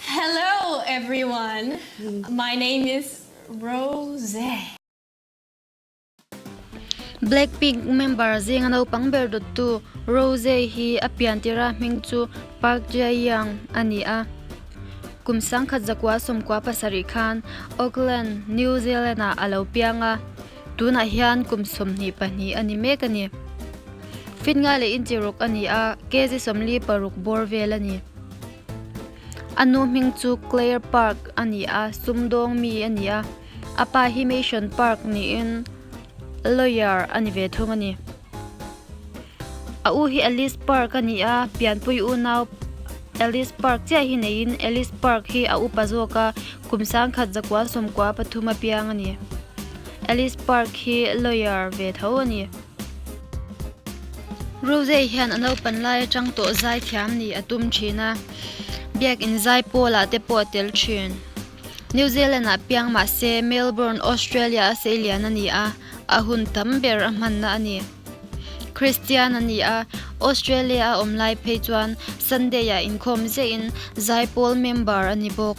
Hello everyone, my name is Rose. Blackpink member zinga naupang ber dawttu Rose hi a pian tira hming chu Park Jae-young a ni a. Kum 1997 khan Auckland, New Zealand-ah a lo piang a, tunah hian kum 22 a ni mek a ni. Fit ngai leh inchiruk a ni a, kg 46 bawr vel a ni. A nu hming chu Claire Park a ni a, sumdawng mi a ni a. A pa hi Mason Park niin lawyer a ni ve thung a ni. A u hi Alice Park a ni a, pianpui unau Alice Park chiah hi neiin Alice Park hi a upa zawk a, kum 1993 a piang a ni. Alice Park hi lawyer ve tho a ni. Rose hian a naupan lai atang tawh zaithiam nih a tum thin a, biakin zai pawlah te pawh a tel thin. New Zealand-ah piang mah se Melbourne, Australia-a seilian a ni a, a hun tam ber a hmanna a ni. Kristian a ni a, Australia-a awm lai phei chuan Sunday-ah inkhawm ziahin zaipawl member a ni bawk.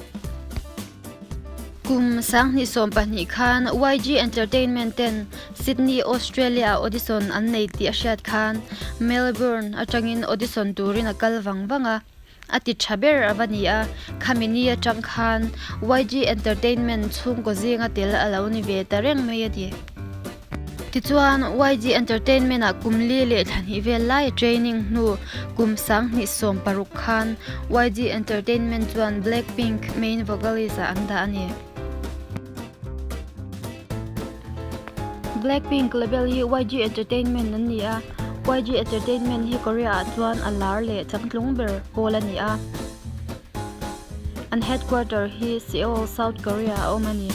Kum 2012 khan YG Entertainment ten Sydney, Australia-ah audition an nei tih a hriat khan Melbourne atangin audition turin a kal vang vang a. A ti tha ber a va ni a, khami ni atang khan YG Entertainment chhungkaw zinga tel a lo ni ve ta reng mai a ni. Tichuan, YG Entertainment ah kum li leh thla hnih vel lai a training hnu kum 2016 khan YG Entertainment chuan Blackpink main vocalist ah an dah a ni. Blackpink label hi YG Entertainment an ni a, YG Entertainment hi Korea ah chuan a lar leh changtlung ber pawl a ni a. An headquarter hi Seoul, South Korea a awm a ni.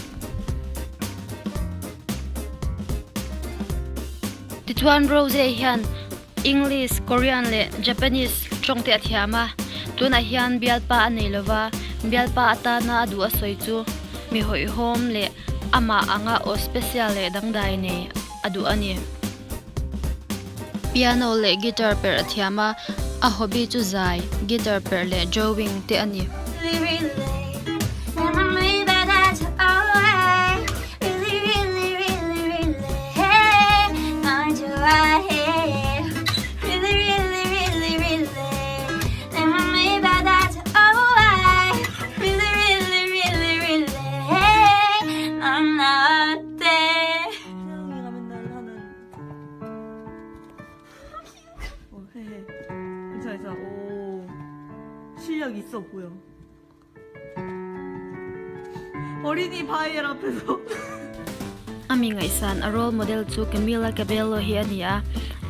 Tichuan Rose hian English, Korean leh Japanese tawng te a thiam a, tunah hian bialpa a nei lova, bialpa atana a duh a sawi chu mi hawihhawm leh amah anga aw special leh dangdai nei a duh a ni. Piano leh guitar perh a thiam a, a hobby chu zai, guitar perh leh drawing te a ni. 실력 있어 보여. 어린이 바이엘 앞에서. A mi ngaihsan a role model chu Camila Cabello hi a ni a,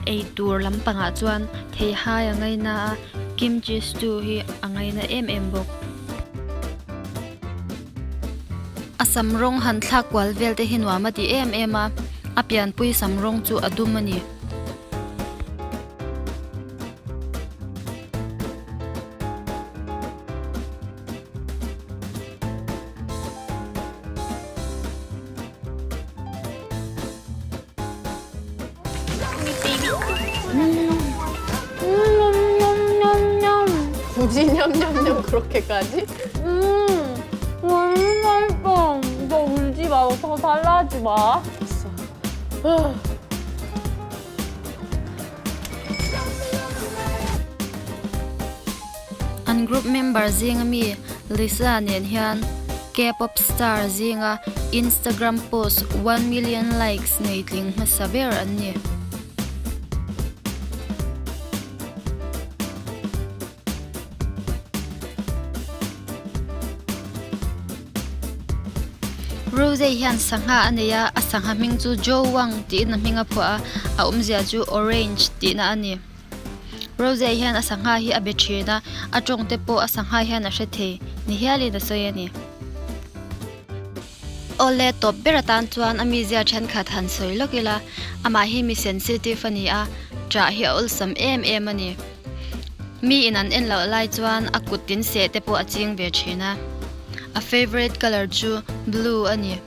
ei tur lampangah chuan theihai a ngaina a, kimchi stew hi a ngaina em em bawk. A sam rawng han thlak kual vel te hi nuam a ti em em a, a pianpui sam rawng chu a dum a ni. 굳이 냠냠냠 그렇게까지? 음, 너무 맛있어. 너 울지 마. 더 달라하지 마. An group member zinga mi Lisa nen hian K-pop star zinga Instagram post 1 million likes nei tling hmasa ber an ni. Rose hian sangha a nei a, a sangha hming chu Jo Wang tiin a hming a phuah a, a awmzia chu orange tihna a ni. Rose hian a sangha hi a be thin a, a tawng te pawh a sangha hian a hre thei ni hialin a sawi a ni. Awle tawp ber atan chuan a mizia thenkhat han sawi lawk ila, amah hi mi sensitive a ni a, ṭah hi a awlsam em em a ni. Mi in an en loh lai chuan a kut tin seh te pawh a ching ve thin a. A favourite colour chu blue a ni.